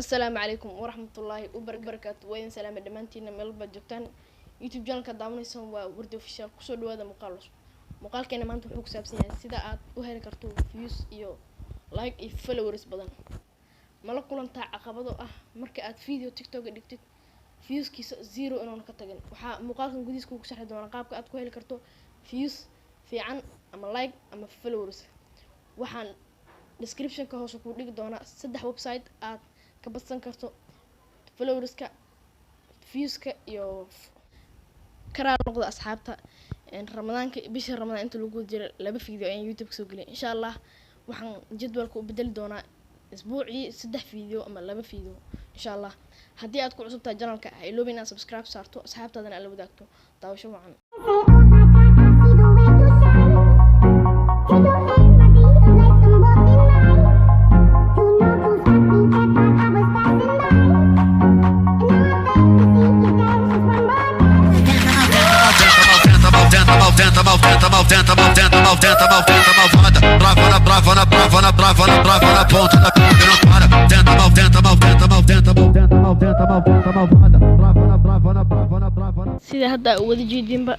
Asalaamu calaykum waraxmatullaahi wabarakaatu. Waa idin salaamay dhammaantiina meel walbaad joogtaan. YouTube channelka daawanaysaan waa Wardi Official. Kusoo dhawaada muuqaal cusub. Muuqaalkeena maanta wuxuu ku saabsan yahay sida aad u heli karto views iyo like iyo followers badan. Mala kulantaa caqabado ah marka aad video TikTok dhigtid viewskiisa zero inuuna ka tagin? Waxaa muuqaalkan gudihiisa kugu sharxi doona qaabka aad ku heli karto views fiican ama like ama followers. Waxaan descriptionka hoose kuu dhigi doonaa 3 website aad ka badsan karto followerska, viewska iyo karaa noqda asxaabta. Ramadaanka, bisha Ramadaan inta lagu jiro 2 video ayaan YouTube soo geliyay. Insha Allah waxaan jadwalka u bedeli doonaa isbuucii 3 video ama 2 video insha Allah. Haddii aad ku cusub tahay channelka, ha iloobin inaad subscribe saarto, asxaabtaadana aad la wadaagto. Daawasho wacan. Tenta, mal, tenta, mal, tenta, mal, tenta, mal, tenta, mal, tenta, mal, tenta, malvada. Trava na, trava na, trava na, trava na, trava na ponta da e não para. Tenta, mal, tenta, mal, tenta, mal, tenta, mal, tenta, mal, tenta, mal, tenta, malvada. Trava na, trava na, trava na, trava na. Sida hadda aad wada jeedinba,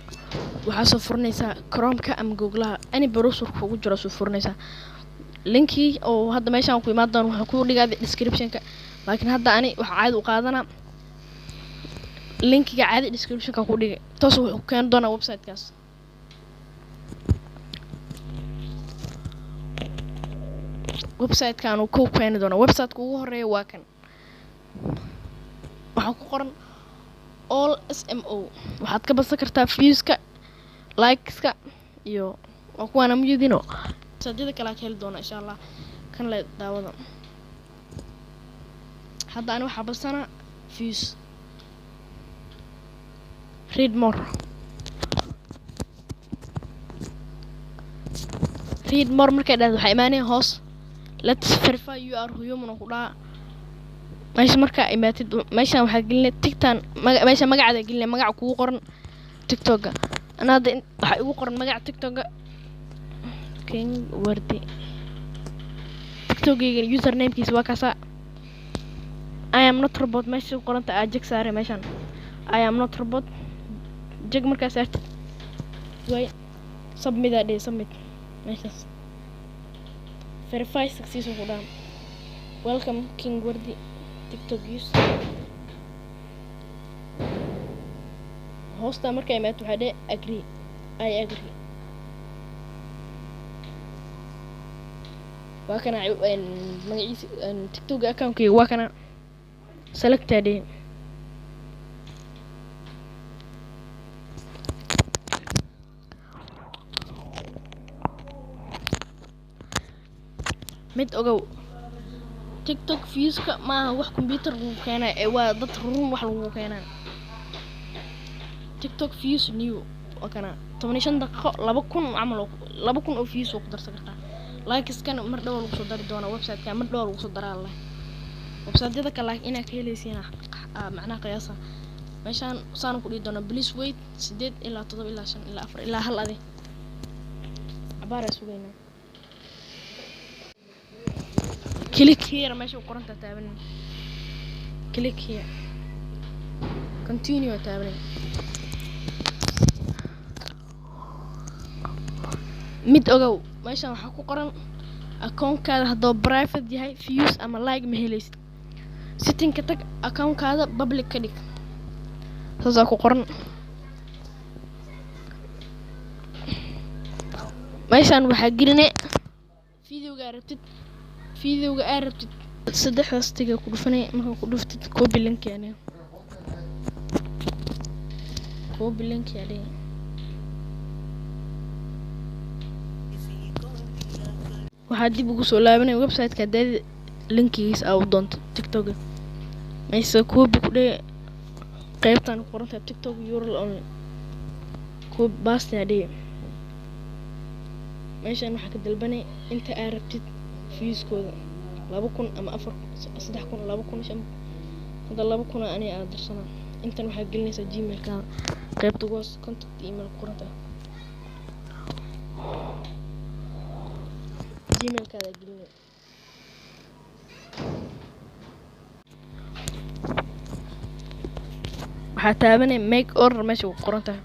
waxaa soo furanaysaa Chromeka ama Googlaha, any browser kugu jiro soo furanaysaa. Linkii oo hadda meeshaan ku imaan doono waxaa ku dhigaa descriptionka, laakiin hadda ani waxaa caadi u qaadanaa linkiga caadi descriptionka ku dhigay. Toos wuxuu ku keeni doonaa websitekaas. Websitekan uu ku keeni doonaa websiteka ugu horeeya waa kan. Waxaa ku qoran all SMO. Waxaad ka badsan kartaa viewska, likeska iyo waa kuwaana muyadino. Websiteyada kale ka heli doona insha Allah. Kan le daawada. Hadda ani waxaa badsanaa views. Read more, read more. Markay dhahdo waxaa imaanaya hoos "Let's verify you are human" oo ku dhaha. Meesha markaa imaatid, meeshan waxaa gelinay tigtan meesha magacaada gelinay, magaca kugu qoran TikToka. Ana hadda waxaa igu qoran magaca TikToka King Wardi. TikTokayga usernamekiisa waa kaasaa. "I am not robot" meesha ku qoranta aa check saare. Meeshan "I am not robot" check markaa saartid, way submit aa dhihi. Submit meeshaas, verify success ku dhaha. Welcome King Wardi TikTok use. Hoosta markaa imaato waxaa dhihi agree, I agree. Waa kana magaciisa TikTok accountkayga, waa kana. Select aa dhihi. Mid ogow, TikTok viewska maaha wax computer lagu keenay ee waa dad run wax lagu keenay. TikTok views new waa kana. 15 daqiiqo 2000 camal oo 2000 oo views oo ku darsan kartaa. Likeskan mar dhow lagu soo dari doonaa website-ka, mar dhow lagu soo daraa leh website-yada kale inaad ka heleysiin macnaha qiyaasa. Meeshaan saan ku dhihi doonaa "Please wait" 8 ilaa 7 ilaa 5 ilaa 4 ilaa 1. Adi cabaar aa sugaynaa. Click here meesha ku qorantaa taabanay. Click here, continue taabanay. Mid ogow, meeshan waxaa ku qoran accountkaada hadduu private yahay views ama like ma heleysid. Settingka tag, accountkaada public ka dhig, saasaa ku qoran. Meeshan waxaa geline videoga aad rabtid, videoga aad rabtid. Saddexdaas tiga ku dhufanay. Markaa ku dhuftid, copy link yani, copy link yaa dhihi. Waxaa dib ugu soo laabanay website-ka haddaad linkigiisa aa u doonto TikTok. Meesha copy ku dheh, qaybtan ku qoran tahay TikTok URL only, copy paste yaa dhihi. Meeshan waxaa ka dalbanay inta aad rabtid viewskooda, 2000 ama 4, 3000, 2000, 5000. Hadda 2000 ani aa dirsanaa. Intan waxaa gelinaysaa Gmailkaada, qaybta ugu hoos contact email ku qoran tahay Gmailkaada gelinay. Waxaa taabanay make order meesha ku qoran tahay.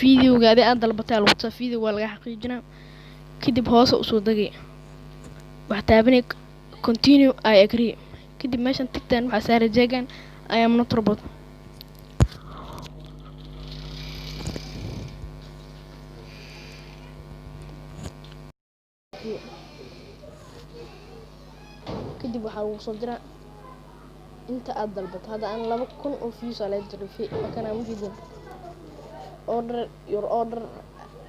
Videoga adi aad dalbatay lagu tusaa, video waa laga xaqiijinaa. Kadib hoose usoo degay, waxaa taabanay continue, I agree. Kadib meeshan tigtan waxaa saaray jeegan I am not robot. Kadib waxaa lagu soo diraa inta aad dalbato. Hadda aan 2000 oo views aa laga diray markaan aan ujeedin. Order, your order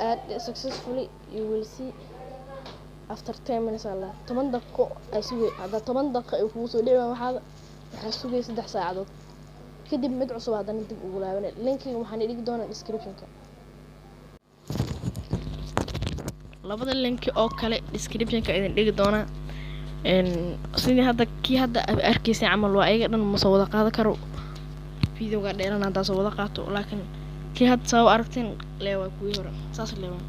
add successfully, you will see after 10 minutes. Alla 10 daqiiqo ay sugay. Hadda 10 daqiiqo ay kugu soo dhici, waxaa sugay 3 saacadood. Kadib mid cusub haddana dib ugu laabanay. Linkiga waxaan dhigi doonaa descriptionka, labada linki oo kale descriptionka idin dhigi doonaa. Sidii hadda kii hadda aad arkaysay camal waa ayaga dhan ma soo wada qaadan karo, videoga dheeran haddaa soo wada qaato, laakiin kii hadda sabab aragteen lee waa kuwii hore saas lee waa.